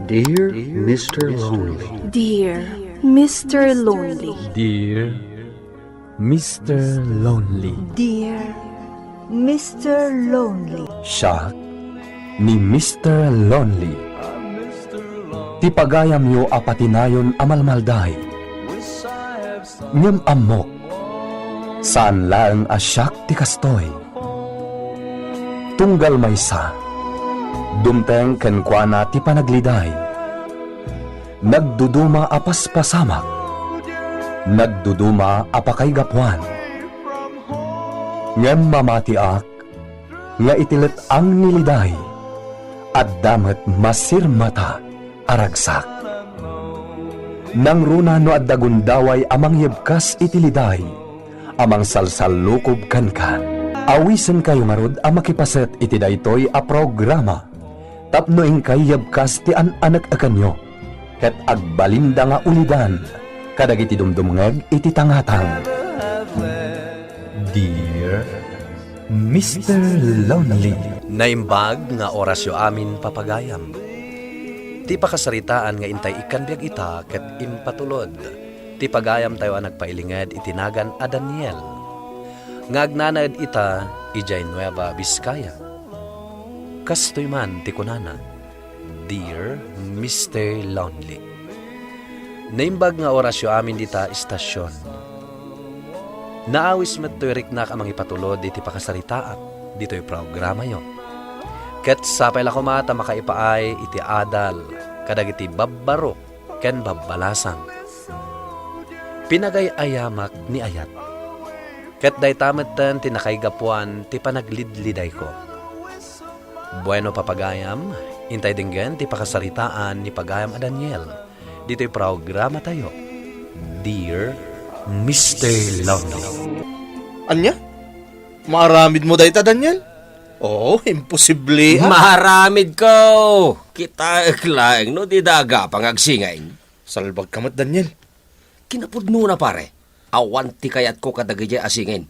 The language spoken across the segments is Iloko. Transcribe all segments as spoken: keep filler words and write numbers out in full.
Dear Mister Lonely. Dear Mister Lonely. Dear Mister Lonely. Dear Mister Lonely. Siak ni Mister Lonely. Ti pagayamyo a patinayon a malmalday. Ngem ammok, saan laeng a siak ti kastoy. Tunggal maysa, dumteng kenkuana ti panagliday. Nagduduma a paspasamak. Nagduduma a pakaigapuan. Ngem mamatiak nga iti let-ang ni liday, adda met masirmata a ragsak. Nangruna no adda gundaway a mangyebkas iti liday a mangsalsallukob kenka. Awisenkayo ngarud a makipaset iti daytoy a programa tapno inkay yebkas ti an-anek-ekenyo ket agbalinda nga ulidan kadagiti dumdumngeg iti tangatang. Dear Mister Lonely. Naimbag nga orasyo amin, papagayam. Ti pakasaritaan nga intay ikkan biag ita ket impatulod ti pagayamtayo a nagpailinged iti nagan a Daniel, nga agnanaed ita idiay Nueva Vizcaya. Kastoy man ti kunana, "Dear Mister Lonely." Naimbag nga orasyo amin dita istasion. Naawis met toy riknak a mangipatulod iti pakasaritaak ditoy programayo. Ket sapay la koma ta makaipaay iti adal kadagiti babbarok ken babbalasang. Pinagay-ayamak ni ayat. Ket dayta metten ti nakaigapuan ti panaglidlidayko. Bueno, papagayam, intay denggen ti pakasaritaan ni pagayam a Daniel ditoy programatayo, Dear Mister Lonely. Ania? Maaramidmo dayta, Daniel? Oh, imposible, ah. Maaramidko! Kitaek laeng no dida agapa nga agsingin. Salbagka met, Daniel. Kinapudnona, pare, awan ti kayatko kadagiti a singin.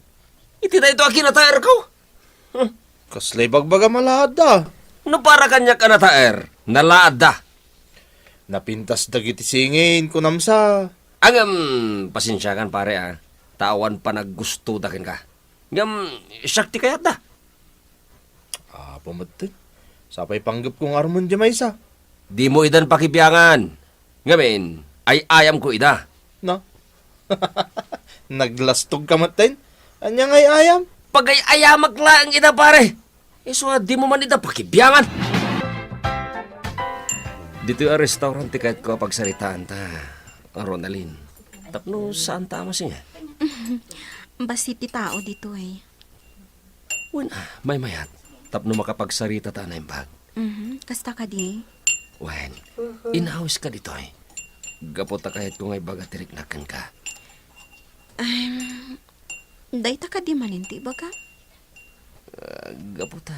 Iti daytoy a kinataerko. Hmm. Kasla ibagbagam a laadda? No para kaniak a nataer, nalaadda. Napintas dagiti singin, kunam sa. Ngem, pasensiakan, pare, a. Ta awan panaggustoda kenka. Ngem, siak ti kayatda. Apo metten. Sapay panggepko nga armen diay maysa. Dimo idan pakibiangan. Ngamin, ay-ayamko ida. Na? Naglastogka metten? Ania nga ay-ayam? Pagay-ayamak laeng ida, pare. Isu a dimo man ida pakibiangan. Ditoy a restaurant ti kayatko a pagsaritaanta, Ronaldin. Tapno saanta a masinga. Bassit ti tao ditoy. Wen, ah, maymayat. Tapno makapagsaritata a naimbag. Mhm, kasta kadi? Wen, inawiska ditoy. Gapu ta kayatko nga ibaga ti riknak kenka. Em, dayta kadi manen ti ibaga? Ah, gapu ta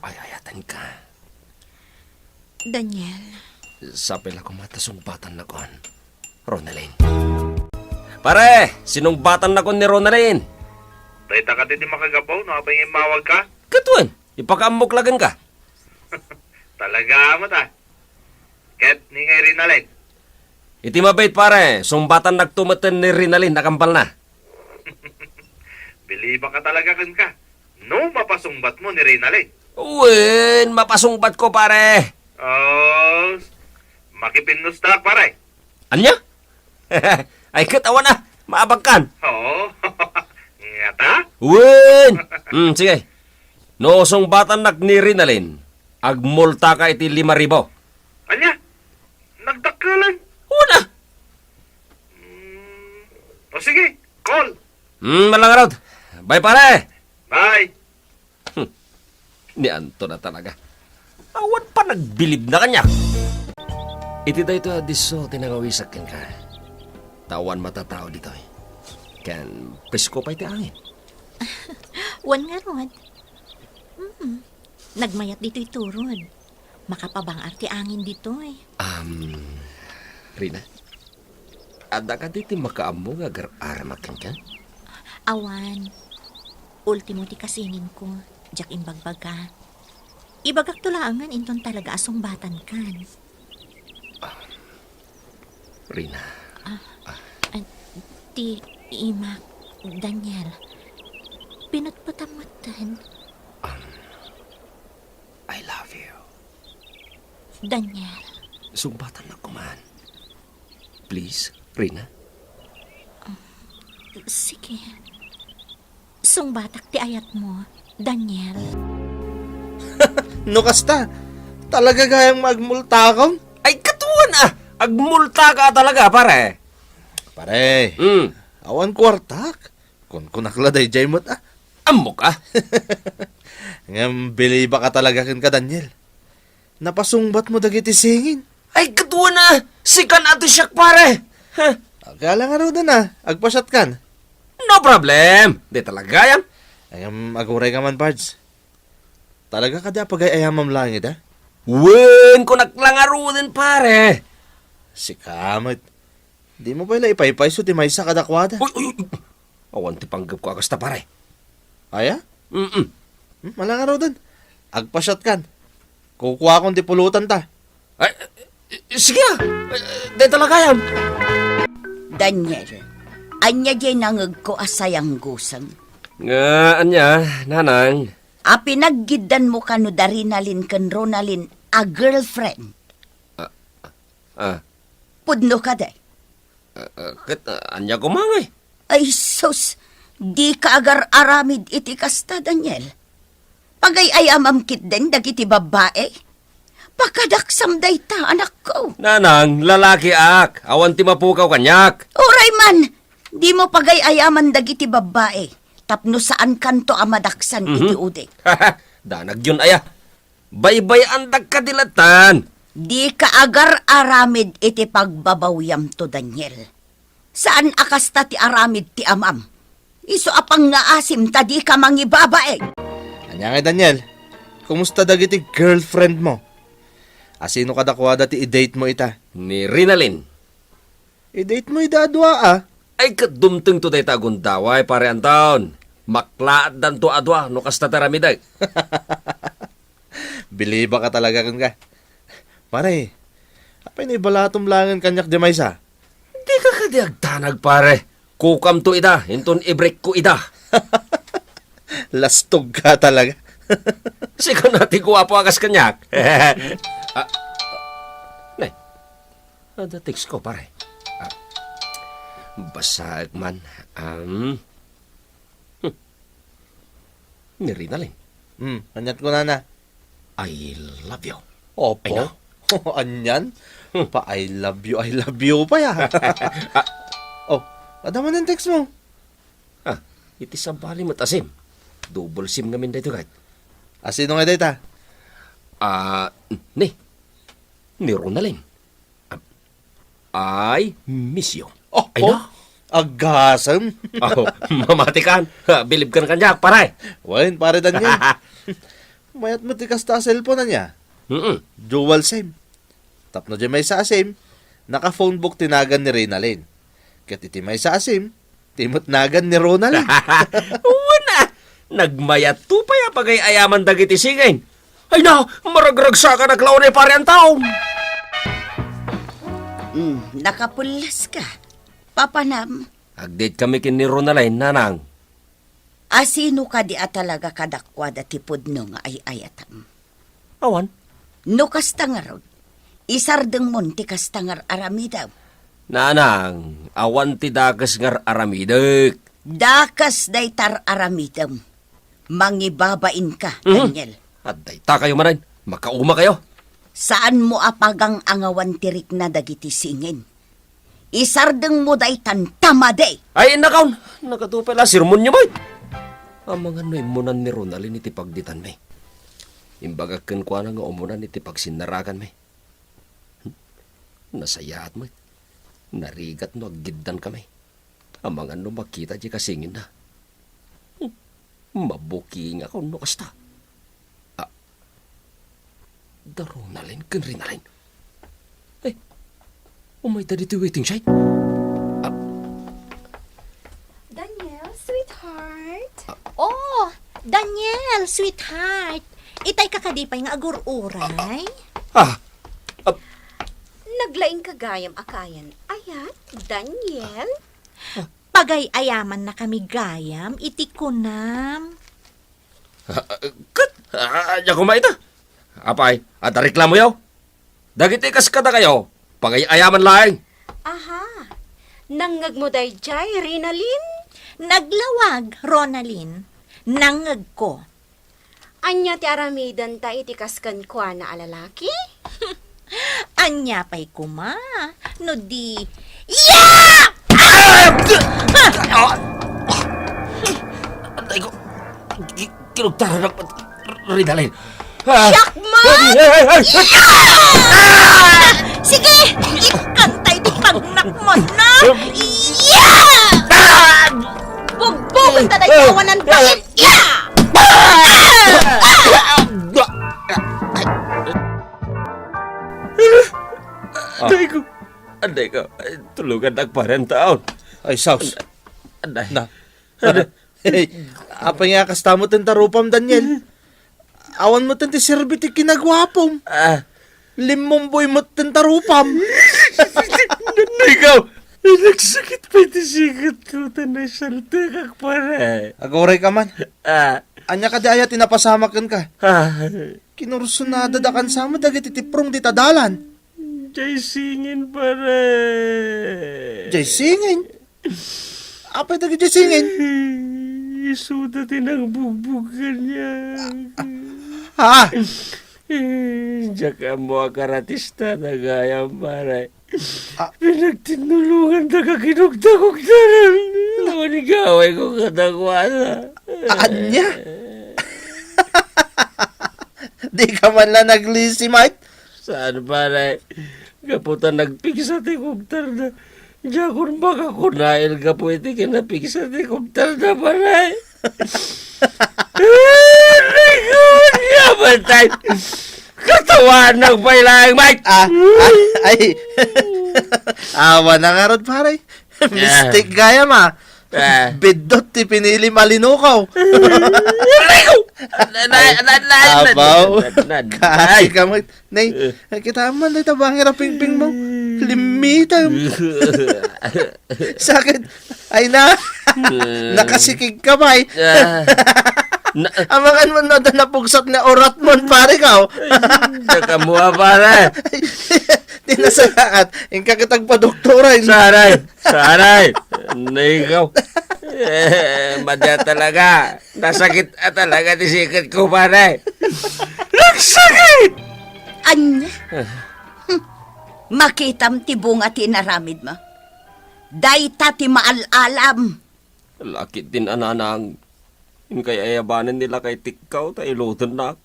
ay-ayatenka. Daniel. Sapay la koma ta sungbatannakon, Ronaldin. Pare, sinungbatannakon ni Ronaldin. Dayta kadi ti makagapu no apay nga immawagka? Ket wen, ipakaammok la kenka. Talaga met, ah. Ket ni ngay Rinalin? Iti mabit, pare, sungbatannakto metten ni Rinalin a kambalna. Bilibaka talaga kenka. No mapasungbatmo ni Rinalin. Wen, mapasungbatko, pare. Oh, makipinnustak, pare. Ania? Ay, ket awan a, maabagkan. Oo. Ngata? Wen! Hmm, sige. No sungbatannak ni Rinalin, agmultaka iti lima ribu. Ania? Nagdakkelan? Una! Mm, o sige, call. Hmm, malangarot. Bye, pare! Bye! Hmm. Ni Anton a talaga. Awan panagbilibna kaniak. Iti daytoy a disso ti nangawisak kenka. Ta awan matatao ditoy. Ken presko pay ti angin. Wen ngarud. Mm. Nagmayat ditoy turod. Makapabang-ar ti angin ditoy. Am, Rina, adda kadi ti makaammo nga agar-aramak kenka? Awan. Ultimo ti kasinginko, diak imbagbaga. Ibagakto laengen inton talaga a sungbatankan. Rina. Ah, ah, ti imak, Daniel. Pinutputam metten. Um, I love you. Daniel. Sungbatannak koma. Please, Rina. Sige. Sungbatak ti ayatmo, Daniel. No kasta, talaga gayam nga agmultakon? Ay, katuan a! Agmultaka talaga, pare. Pare, Hmm. awan kuartak. Kunkunak la daydiay met, ah. Ammok, ah. Ngem bilibaka talaga kenka, Daniel. Napasungbatmo dagiti singin. Ay, katuan a! Sikan a ti siak, pare! Ha? Agala ngaruden a, agpasiatkan. No problem! Dayta la gayam. Ngem agurayka man, Pards. Talaga kadi a pagay-ayamam laeng ita? Wen, kunak la ngaruden, pare. Sika met. Dimo pay la ipaypayso ti maysa kadakuada. Uy, uy, uy. Awan ti panggepko a kasta, pare. Aya? Mm-mm. Hmm, ala ngaruden. Agpasiatkan. Kukuakon ti pulotanta. Ay, eh, sige a. Eh, dayta la gayam. Daniel, ania diay nangegko a sayangguseng? Nga, ania, nanang? A pinaggiddanmo kano da Rinalin ken Ronalin a girlfriend? Ah, ah. Pudno kadi? Ah, ah, ket, ah, ania koma ngay? Ay, sus! Dika agar-aramid iti kasta, Daniel. Pagay-ayamam ketdin dagiti babbai. Pakadaksam dayta, anakko. Nanang, lalakiak. Awan ti mapukaw kaniak. Uray man, dimo pagay-ayaman dagiti babbai. Tapno saankanto a madaksan Mhm. iti udi. Danagyon aya. Baybay-andak kadi lattan. Dika agar-aramid iti pagbabawiamto, Daniel. Saan a kasta ti aramid ti amam. Isu a pangngaasim ta dika mangibabain. Ania ngay, Daniel? Kumusta dagiti girlfriendmo? Asino kadakuada ti i-datemo ita? Ni Rinalin. I-datemo ida a dua, a? Ay, ket dumtengto dayta a gundaway, pare Anton. Maklaatdanto a dua no kasta ti aramidek. Bilibaka talaga kenka. Pare, apay no ibalatom laengen kaniak diay maysa? Dika kadi agdanag, pare. Kukamto ida, inton i-breakko ida. Lastogka talaga. Sika a ti guapo a kas kaniak. Ah, ne. Ada tekstko, pare. Ah, basaek man. Um, hmm. Ni Rinalin. Hmm, aniat kunana? "I love you." Opo. Ay, na. Anian? Hmm. Pa, "I love you, I love you" pay a. Ah. Oh, adda manen tekstmo? Ah, iti sabali met a sim. Double sim ngamin daytoy, ket. Asino nga dayta? Ah, ni, ni Ronalyn. "I miss you." Oh, ay, oh, na. Agasem. Oh, mamatikan. Ha, bilibkan kaniak, pare. Wen, pare Daniel. Mayat met ti kasta a cellphone ania. Mm-mm. Dual sim. Tapno diay maysa a sim, naka-phone book ti nagan ni Rinalyn. Ket iti maysa a sim, ti met nagan ni Ronalyn. Wen a, nagmayatto pay a pagay-ayaman dagiti singin. Ay na, maragragsakanak la unay, pare Anton. Hmm, nakapullas ka. Papanam. Agdate kami ken ni Ronalyn, nanang. Asino kadi a talaga kadakuada ti pudno nga ay-ayatam? Awan. No kasta ngarud, isardengmon ti kasta nga ar-aramidem. Nanang, awan ti dakes nga ar-aramidek. Dakes dayta ar-aramidem. Mangibabainka, Mhm. Daniel. At dayta kayo manen, makauma kayo. Saanmo a pagang-angawan ti rikna dagiti singin. Isardengmo daytan ta madi. Ay, nakaw, nakatupay la sermonyo met. Amangan no immunan ni Ronalyn iti pagditanmi. Imbagak kenkuana nga umunan iti pagsinnaraganmi. Hmm? Nasayaat met. Narigat no aggiddan kami. Amangan no makita diay kasinginna. Hmm. Mabukingak no kasta. Ah, da Ronalyn ken Rinalyn. Eh, umayda ditoy waiting shed. Ah. Daniel, sweetheart. Ah. Oh, Daniel, sweetheart. Itay ka kadi pay nga agur-uray? Ah, ah. Naglaing ka gayam a kayan. Ayan, Daniel? Pagay-ayaman na kami gayam iti kunam. Ah, ah, ket, ah, ania koma ita? Apay, adda reklamoyo? Dagiti kas kadakayo, pagay-ayaman laeng. Aha. Nangngegmo daydiay, Rinalin? Naglawag, Ronalyn. Nangngegko. Ania ti aramidenta iti kas kenkuana a lalaki? Ania pay koma no di, ya! Ah! Ah! Atay ko. Ki-, kinugtaranak pati Ridalin. Ah! Siak man! Ay, ay, ay, ay! Ya! Sige! Ikantay di pagnakman na! Ya! Ah! Bugbog ang tatay kawanan bakit! Ya! Aday ko. Aday ko. Ay, tulungan na agparentaon. Ay, Saus. Aday. Na. Aday. Hey, apay nga kasta met ti tarupam, Daniel? Awan met ti serbi ti kinaguapom. Ah. Limmumboy met ti tarupam. Ikaw, nagsakit pay ti siketko, ta nasaltekak, pare. Aguray ka man. Ah. Ania kadi aya ti napasamak kenka? Ah. Kinursunada da kan sama dagiti tiprong dita dalan. Jay singin, pare. Jay singin? Apay dagiti singin? Isuda ti nangbugbog kaniak. Ah! Eh, diak ammo a karatista na gayam, pare. Ah. Pinagtinulongan da ka kinugdakugdanan. Awan gaway ko kadakuada. Ania? Di ka man la naglisi, Mike? Saan, pare? Gapu ta nagpigsa ti kubtar da. Diakon makakunail gapu iti kinapigsa ti kubtar da, pare. Aray ko, nga patay. Katawanak pay laeng, Mike. Ah, ay, ay. Awan na ngarud, pare. Mistake gayam, ah. Ah. Biddut ti pinili malinukaw. Aray ko! Anay, anay, anay, anay. Abaw. Anay, anay. Kasi ka mo. Nay, eh, kita man, nay, tabangir a pingping mo. Limitam. Sakit. Ay na. Eh. Nakasikig ka, bay. Ah. Na- Amangan mo na da napugsat nga urat mo, pare ka, oh. Ay, diak ammo, pare. Di na sa lahat. Inka kitang padoktoran. Saray. Saray! Anay ko. Eh, madya talaga. Nasakit a talaga ti siketko, pare. Nagsakit! Ania? Ah. Hmm. Makitam ti bunga ti inaramidmo. Dayta ti maal-alam. Lakit din, ananang. Inkay ayabanen ni lakay tikkaw ta ilutennak.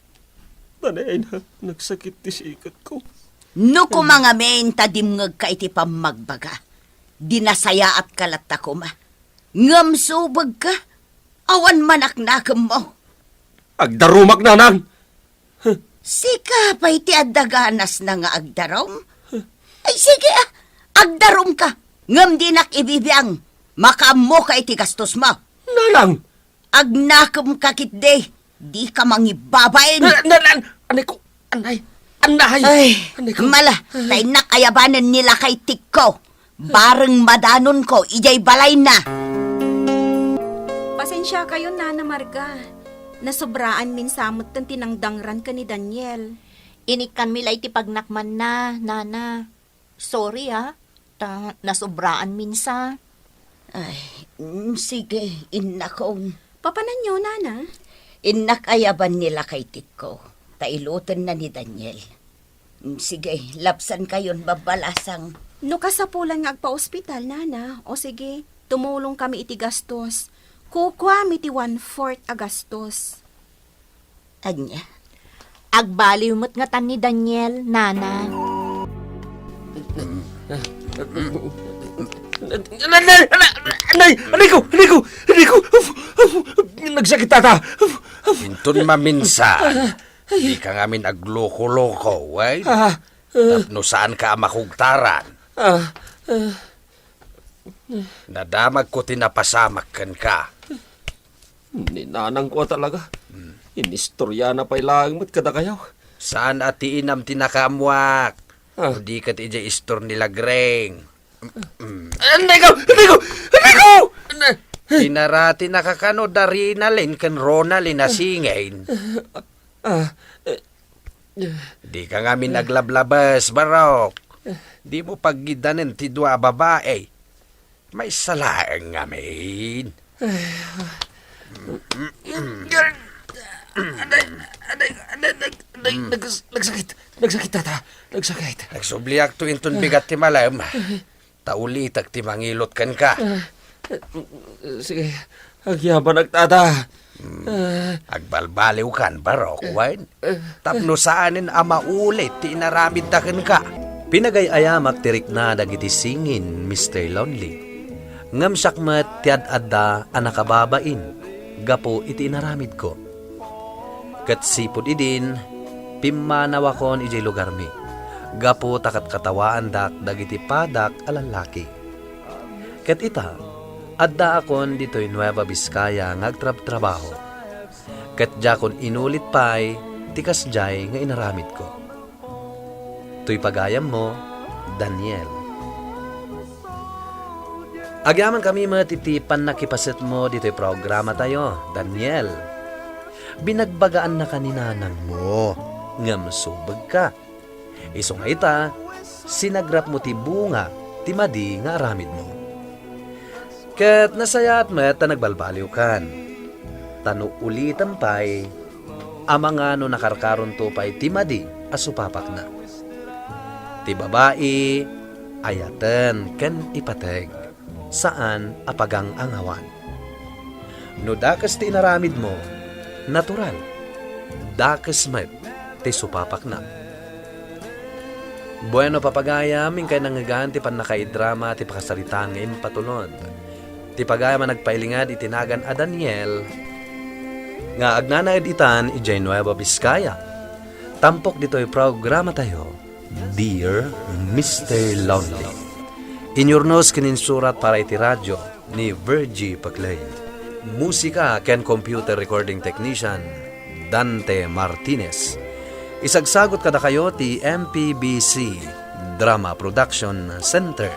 Nanay ay na, nagsakit ti siketko. No koma ngamin ta dimngegka iti pammagbaga, di nasayaatka latta koma. Ngem subegka, awan manaknakemmo. Agdarumak, nanang! Sika pay ti adda ganasna nga agdarum? Ay, sige, ah, agdarumka, ngem dinak ibibiang. Makaammoka iti gastosmo. Nanang! Agnakemka ketdi, dika mangibabain. Na, na, na, anay ko, anay, anay. Ay, anay ko. Mala, ta innak ayabanen ni lakay tikko. Bareng madanonko idiay balayna. Pasensiakayon, Nana Marga. Nasobraan min sa metten ti nangdangran ken ni Daniel. Inikkanmi la iti pagnakmanna, Nana. Sorry, ah. Ta nasobraan min sa. Ay, mm, sige, innakon. Papananyo, Nana? Innak ayaban ni lakay tikko, ta ilutenna ni Daniel. Mm, sige, lapsankayon, babbalasang. No kasapulan nga agpa-ospital, Nana, o sige, tumulong kami iti gastos. Kukuami ti one-fourth a gastos. Ania? Agbaliw met ngatan ni Daniel, Nana. Anay, anay, anay, anay, anay ko, anay ko, anay ko. Nagsakit, tata. Inton maminsan, dika ngamin agloko-loko, ay? Ah, ah. Tapno saanka a makugtaran. Ah, ah. Nadamagko ti napasamak kenka. Ni nanangko a talaga. Hmm. Inistoriana pay laeng met kadakayo. Saan a ti inam ti nakaammoak. Ah. Di ket idiay istor ni Lagreng. Anay ko! Anay ko! Anay ko! Anay! Inaratinaka kano da Rinalin ken Ronalin a singin. Ah, eh, eh. Dika ngamin aglablabes, Barok. Dimo paggidanen ti dua a babae. Maysa laeng ngamin. Aday, aday, aday, nag-, nag-, nags-, nagsakit. Nagsakit, tata. Nagsakit. Nagsubliakto inton bigat ti malem. Ta ulitek ti mangilot kenka. Ah, sige, agyamanak, tata. Hmm. Ah. Agbalbaliwkan, Barok, wen? Tapno saanen a maulit ti inaramidda kenka. Pinagay-ayamak ti rikna dagiti singin, Mister Lonely. Ngem siak met ti ad-adda a nakababain gapu iti inaramidko. Ket sipud idin, pimmanawakon idiay lugarmi, gapu ta katkatawaandak dagiti padak a lallaki. Ket ita, addaakon ditoy Nueva Vizcaya nga agtrabtrabaho. Ket diakon inulit pay ti kasdiay nga inaramidko. Toy pagayammo, Daniel. Agyamankami met iti pannakipasetmo ditoy programatayo, Daniel. Binagbagaannaka ni nanangmo, ngem subegka. Isu nga ita, sinagrapmo ti bunga ti madi nga aramidmo. Ket nasayaat met ta nagbalbaliwkan. Ta no ulitem pay, amangan no nakarkaronto pay ti madi a supapakna. Ti babai, ayaten ken ipateg, saan a pagang-angawan. No dakes ti inaramidmo, natural, dakes met ti supapakna. Bueno, papagayam, inkay nangngegan ti pannakaidrama ti pakasaritaan nga impatulod. Ti pagayam a nagpailingad iti nagan a Daniel nga agnanaed itan idiay Nueva Vizcaya. Tampok ditoy programatayo, Dear Mister Lonely. Inyurnos ken insurat para iti radio ni Virgie Paclay. Musika ken computer recording technician, Dante Martinez. Isagsagot kadakayo ti M P B C Drama Production Center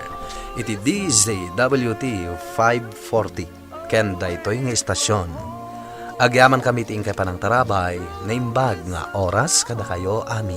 iti D Z W T five forty ken daytoy nga istasyon. Agyamankami ti inkay panangtarabay, naimbag nga oras kadakayo amin.